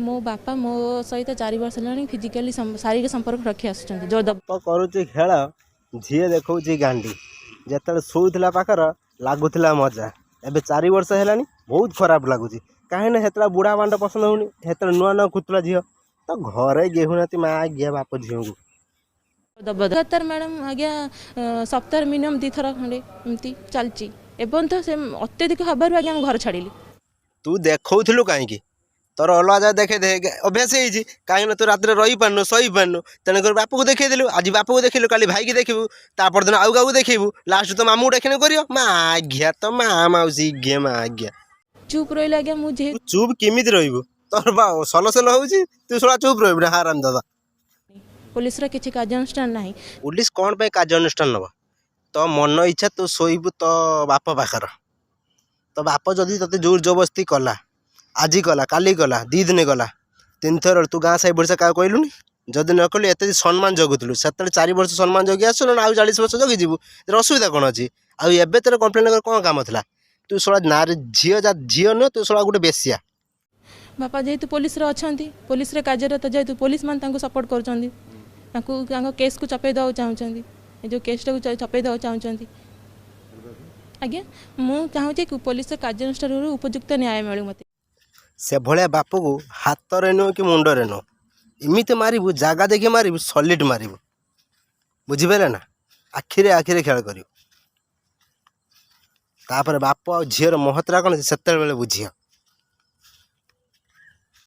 ମୋ ବାପା ମୋ ସହିତ 4 ବର୍ଷ ହେଲାଣି ଫିଜିକାଲି, ଶାରୀରିକ ସମ୍ପର୍କ ରଖି ଆସୁଛନ୍ତି ଜୋର ବାପ କରୁଛି ଖେଳ, ଝିଅ ଦେଖାଉଛି ଗାଣ୍ଡି। ଯେତେବେଳେ ଶୋଉଥିଲା ପାଖର, ଲାଗୁଥିଲା ମଜା। ଏବେ 4 ବର୍ଷ ହେଲାଣି, ବହୁତ ଖରାପ ଲାଗୁଛି। କାହିଁକିନା ସେତେବେଳେ ବୁଢ଼ା ବାଣ୍ଡ ପସନ୍ଦ ହେଉନି, ସେତେବେଳେ ନୂଆ ନୂଆ ଖୁତୁଲା ଝିଅ ତ ଘରେ ଗେହୁନାହାନ୍ତି ମା ଘିଆ ବାପ ଝିଅଙ୍କୁ। ଲଗାତାର ମ୍ୟାଡ଼ାମ୍, ଆଜ୍ଞା, ସପ୍ତାହରେ ମିନିମମ୍ 2 ଥର ଖଣ୍ଡେ ଏମିତି ଚାଲିଛି। ଏବଂ ତ ସେ ଅତ୍ୟଧିକ ହେବାରୁ ଆଜ୍ଞା ମୁଁ ଘର ଛାଡ଼ିଲି। ତୁ ଦେଖାଉଥିଲୁ କାହିଁକି? ତୋର ଅଲଗା ଜାଗା ଦେଖେଇ ଦେ। ଅଭ୍ୟାସ ହେଇଛି। କାହିଁକିନା ତୁ ରାତିରେ ରହିପାରୁନୁ, ଶୋଇପାରୁନୁ, ତେଣୁକରି ବାପକୁ ଦେଖେଇଦେଲୁ। ଆଜି ବାପକୁ ଦେଖିଲୁ, କାଲି ଭାଇକି ଦେଖିବୁ, ତା ପରଦିନ ଆଉ କାହାକୁ ଦେଖିବୁ, ଲାଷ୍ଟ ତ ମାମୁଁକୁ ଦେଖିନେ କରିବ। ମା ଘିଆ ତ ମା ମାଉସୀ ଘିଆ ମା ଘିଆ। ଚୁପ୍ ରହିଲେ ଆଜ୍ଞା ମୁଁ ଯେହେତୁ ତୁ ଚୁପ୍ କେମିତି ରହିବୁ? ତୋର ବା ସଲ ସଲ ହଉଛି, ତୁ ଶଳା ଚୁପ୍ ରହିବୁ ନା? ହାରାମ ଦାଦା। ପୋଲିସର କିଛି କାର୍ଯ୍ୟାନୁଷ୍ଠାନ ନାହିଁ। ପୋଲିସ କ'ଣ ପାଇଁ କାର୍ଯ୍ୟାନୁଷ୍ଠାନ ନେବ? ତୋ ମନ ଇଚ୍ଛା ତୁ ଶୋଇବୁ ତୋ ବାପ ପାଖର। ତୋ ବାପ ଯଦି ତୋତେ ଜୋର ଜବରଦସ୍ତି କଲା, ଆଜି କଲା, କାଲି କଲା, 2 ଦିନ କଲା, ତିନିଥର, ତୁ ଗାଁ ସାହି ପଡ଼ିଶା କାହାକୁ କହିଲୁନି? ଯଦି ନ କହିଲୁ, ଏତେ ସମ୍ମାନ ଜଗୁଥିଲୁ ସେତେବେଳେ, 4 ବର୍ଷ ସମ୍ମାନ ଜଗି ଆସୁଛୁ ନା, ଆଉ 40 ବର୍ଷ ଜଗିଯିବୁ, ଏଥିରେ ଅସୁବିଧା କ'ଣ ଅଛି? ଆଉ ଏବେ ତୋର କମ୍ପ୍ଲେନ୍ କରି କ'ଣ କାମ ଥିଲା? ତୁ ଶଳା ନାଁରେ ଝିଅ ଯା, ଝିଅ ନୁହଁ, ତୁ ଶଳା ଗୋଟେ ବେଶିଆ। ବାପା ଯେହେତୁ ପୋଲିସରେ ଅଛନ୍ତି, ପୋଲିସରେ କାର୍ଯ୍ୟରତ ଯେହେତୁ, ପୋଲିସ ମାନେ ତାଙ୍କୁ ସପୋର୍ଟ କରୁଛନ୍ତି, ତାଙ୍କୁ ତାଙ୍କ କେସ୍କୁ ଚପେଇ ଦେବାକୁ ଚାହୁଁଛନ୍ତି। ଏ ଯେଉଁ କେସ୍ଟାକୁ ଚପେଇ ଦେବାକୁ ଚାହୁଁଛନ୍ତି। ଆଜ୍ଞା, ମୁଁ ଚାହୁଁଛି କି ପୋଲିସର କାର୍ଯ୍ୟାନୁଷ୍ଠାନରୁ ଉପଯୁକ୍ତ ନ୍ୟାୟ ମିଳୁ ମୋତେ। ସେଭଳିଆ ବାପକୁ ହାତରେ ନୁହଁ କି ମୁଣ୍ଡରେ ନୁହଁ, ଏମିତି ମାରିବୁ, ଜାଗା ଦେଖି ମାରିବୁ, ସଲିଡ଼ ମାରିବୁ, ବୁଝିପାରିଲେ ନା? ଆଖିରେ ଆଖିରେ ଖେଳ କରିବୁ। ତାପରେ ବାପ ଆଉ ଝିଅର ମହତ୍ରା କ'ଣ ସେତେବେଳେ ବୁଝିବ।